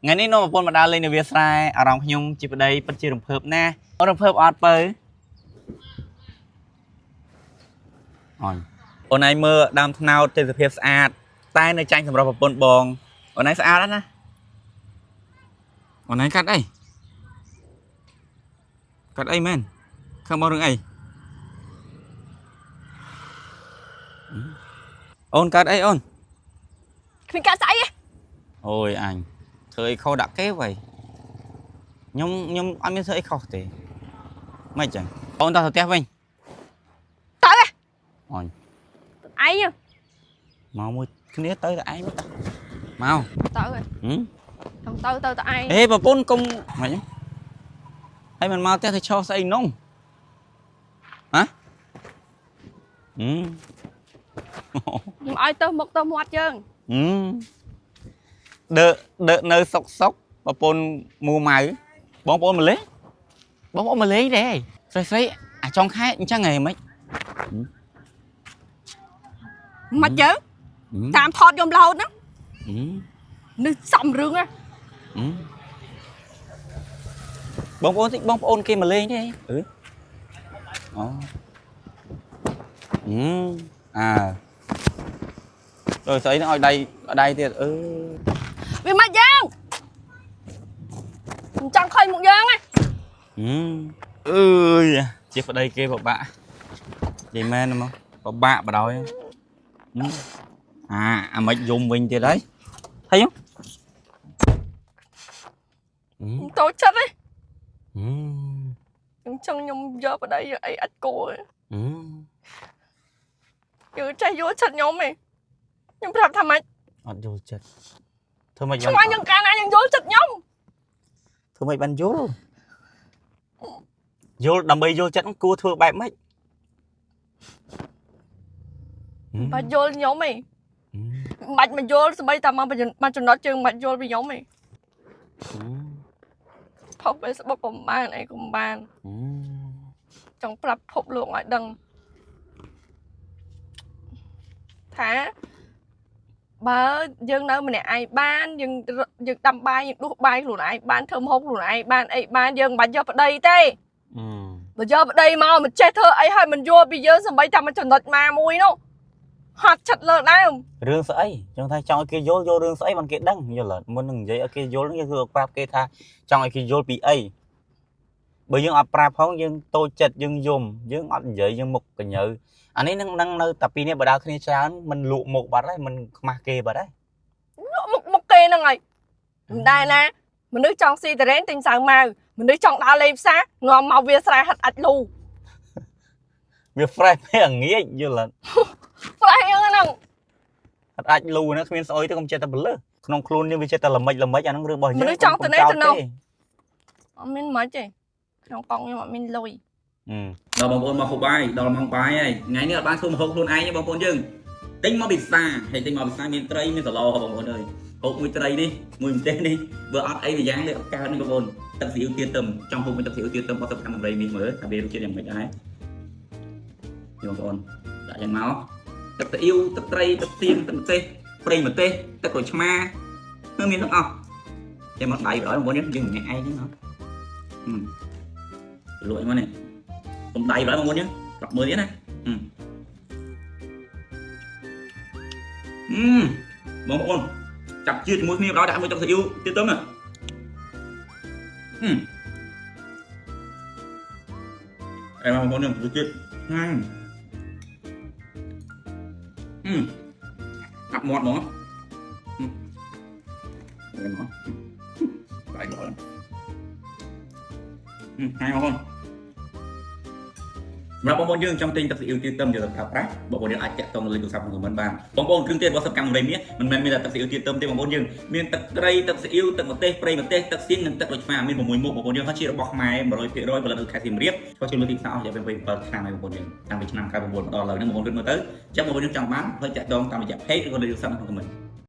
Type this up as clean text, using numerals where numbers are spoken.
ថ្ងៃនេះនាំប្រពន្ធមកដើរលេងនៅវាលស្រែអារម្មណ៍ខ្ញុំជាប្តីពិតជារំភើបណាស់អូនរំភើបអត់បើអូនអូនឯងមើលដើមថ្នោតទេសភាពស្អាតតែនៅចាញ់សម្រាប់ប្រពន្ធបងអូនឯងស្អាតណាស់ណាអូនឯងកាត់អីកាត់អីមែនខំមករឿងអីអូនកាត់អីអូន គ្មានកាក់ស្អីទេ អូយអញធ្វើអីខុសដាក់គេវ៉ៃខ្ញុំអត់មានធ្វើអីខុសទេមិនចឹងអូនតោះទៅផ្ទះវិញ ទៅឯ អូន ង មកមួយគ្នាទៅតែឯងមកតោះមក ទៅឯង ហឹម ចង់ទៅទៅតែឯង អេប្រពន្ធកុំមិនហើយមិនមកផ្ទះទៅឆោស្អីនងហ៎ហឹម ខ្ញុំឲ្យទៅមុខទៅមាត់យើង ហឹមដឺដឺនៅសុកសុកប្រពន្ធមួម៉ៅបងប្អូនមកលេងបងប្អូនមកលេងទេស្រីស្រីអាចុងខែអញ្ចឹងហីម៉េច មកយើងតាមថតខ្ញុំរហូតហ្នឹងនេះសំរឿងណា បងប្អូនតិចបងប្អូនគេមកលេងទេអឺអូអឺអាទៅស្អីហ្នឹងឲ្យដៃឲ្យដៃទៀតអឺ វាមកយើងមិនចង់ឃើញមុខយើងណា អើយជាប្តីគេពិបាកនិយាយមែនមកពិបាកបដ ாய் អាអាមិនយំវិញទៀតហើយហើយ ខ្ញុំតូចចិត្តទេខ្ញុំចង់ខ្ញុំយកប្តីយកអីអាចគោឯងយើងចេះយល់ចិត្តខ្ញុំឯងខ្ញុំប្រាប់ថាម៉េច អត់យល់ចិត្តធ្វើម៉េច ឆ្ងាញ់យើងកាលណាយើងយល់ចិត្តខ្ញុំ ធ្វើម៉េចបានយល់យល់ដើម្បីយល់ចិត្តហ្នឹងគួរធ្វើបែបម៉េច បាច់យល់ខ្ញុំឯងបាច់មកយល់ស្បីតែមកមកចំណុចជើងបាច់យល់ពីខ្ញុំឯងផុស Facebook ក៏មិនបានអីក៏មិនបាន ចង់ប្រាប់ភពលោកឲ្យដឹងថាបើយើងនៅម្នាក់ឯងបានយើងយើងដាំបាយយើងដួសបាយខ្លួនឯងបានធ្វើម្ហូបខ្លួនឯងបានអីបានយើងមិនបាច់យកប្តីទេបើយកប្តីមកមិនចេះធ្វើអីហើយមិនយល់ពីយើងសម្បីតែមួយចំណុចមកមួយនោះហត់ចិត្តលើដើម រឿងស្អីចង់ថាចង់ឲ្យគេយល់យល់រឿងស្អីបានគេដឹងយល់អត់មុននឹងនិយាយឲ្យគេយល់ហ្នឹងយើងគឺប្រាប់គេថាចង់ឲ្យគេយល់ពីអីបើយើងអត់ប្រាប់ផងយើងតូចចិត្តយើងយំយើងអត់និយាយយើងមុខកញើអានេះនឹងនឹងនៅតែពីរនេះបើដើរគ្នាច្រើនមិនលក់មុខបាត់ហើយមិនខ្មាស់គេបាត់ហើយ លក់មុខមុខគេហ្នឹងហើយមិនដែរណាមនុស្សចង់ស៊ីតរ៉េនទិញសៅម៉ៅមនុស្សចង់ដើរលេងផ្សារនាំមកវាស្រែហិតអាចលូ វា fresh ពេលងាយយល់អត់ ផ្លែហ្នឹង អត់អាចលូហ្នឹងគ្មានស្អុយទេកុំចេះតែបលឹះក្នុងខ្លួនយើងវាចេះតែល្មិចល្មិចអាហ្នឹងរឿងរបស់យើង មនុស្សចង់ទៅនេះទៅនោះ អត់មានមិនទេក្នុងកង់ខ្ញុំអត់មានលុយ ដល់បងប្អូនមកហូបបាយដល់ម៉ោងបាយហើយថ្ងៃនេះអត់បានធ្វើម្ហូបខ្លួនឯងទេបងប្អូនយើងទិញមកពិសាហើយទិញមកពិសាមានត្រីមានសឡបងប្អូនអើយហូបមួយត្រីនេះមួយម្ទេសនេះបើអត់អីមួយយ៉ាងទេអត់កើតនេះបងប្អូនទឹកស៊ីអ៊ូទៀទឹមចង់ហូបមួយទឹកស៊ីអ៊ូទៀទឹមអត់ទៅកាន់ដំរីនេះមើលថាវារសជាតិយ៉ាងម៉េចដែរនេះបងប្អូនដាក់យ៉ាងមកទឹកស៊ីអ៊ូទឹកត្រីទឹកសៀងទឹកម្ទេសប្រេងម្ទេសទឹកក្រូចឆ្មាគឺមានទាំងអស់តែមកដៃបងប្អូនយើងយើងម្នាក់ឯងហ្នឹងហ៎លក់អីមកនេះ កុំដៃឡើយបងប្អូនយើងប្រាប់មើលទៀតណាអឺបងប្អូនចាប់ជាតិជាមួយគ្នាដល់ដាក់មួយទឹកស៊ីអ៊ូទៀតទៅណាអឺអេបងប្អូនយើងជាតិឆ្ងាញ់អឺអាប់មាត់ហ្មងអឺមកបាយដល់អឺហើយបងប្អូន សម្រាប់បងប្អូនយើងចង់ទិញទឹកស៊ីអ៊ីវទៀទឹមយកទៅប្រើប្រាស់បងប្អូនយើងអាចតាក់ទងលេខទូរស័ព្ទក្នុង comment បានបងប្អូនគ្រឿងទៀតរបស់សិប្បកម្មរៃមាសមិនមែនមានតែទឹកស៊ីអ៊ីវទៀទឹមទេបងប្អូនយើងមានទឹកត្រីទឹកស៊ីអ៊ីវទឹកម្ទេសប្រេងម្ទេសទឹកសៀងនិងទឹកក្រូចឆ្មាមាន6មុខបងប្អូនយើងហើយជារបស់ខ្មែរ100%ផលិតនៅខេត្តសៀមរាបឆ្លជាលើទីផ្សារអស់រយៈពេល7ឆ្នាំហើយបងប្អូនយើងតាំងពីឆ្នាំ99មកដល់ឥឡូវនេះបងប្អូនគិតមើលទៅចាំបងប្អូនយើងចង់បានហើយតាក់ទងតាមរយៈ page ឬក៏លេខទូរស័ព្ទក្នុង comment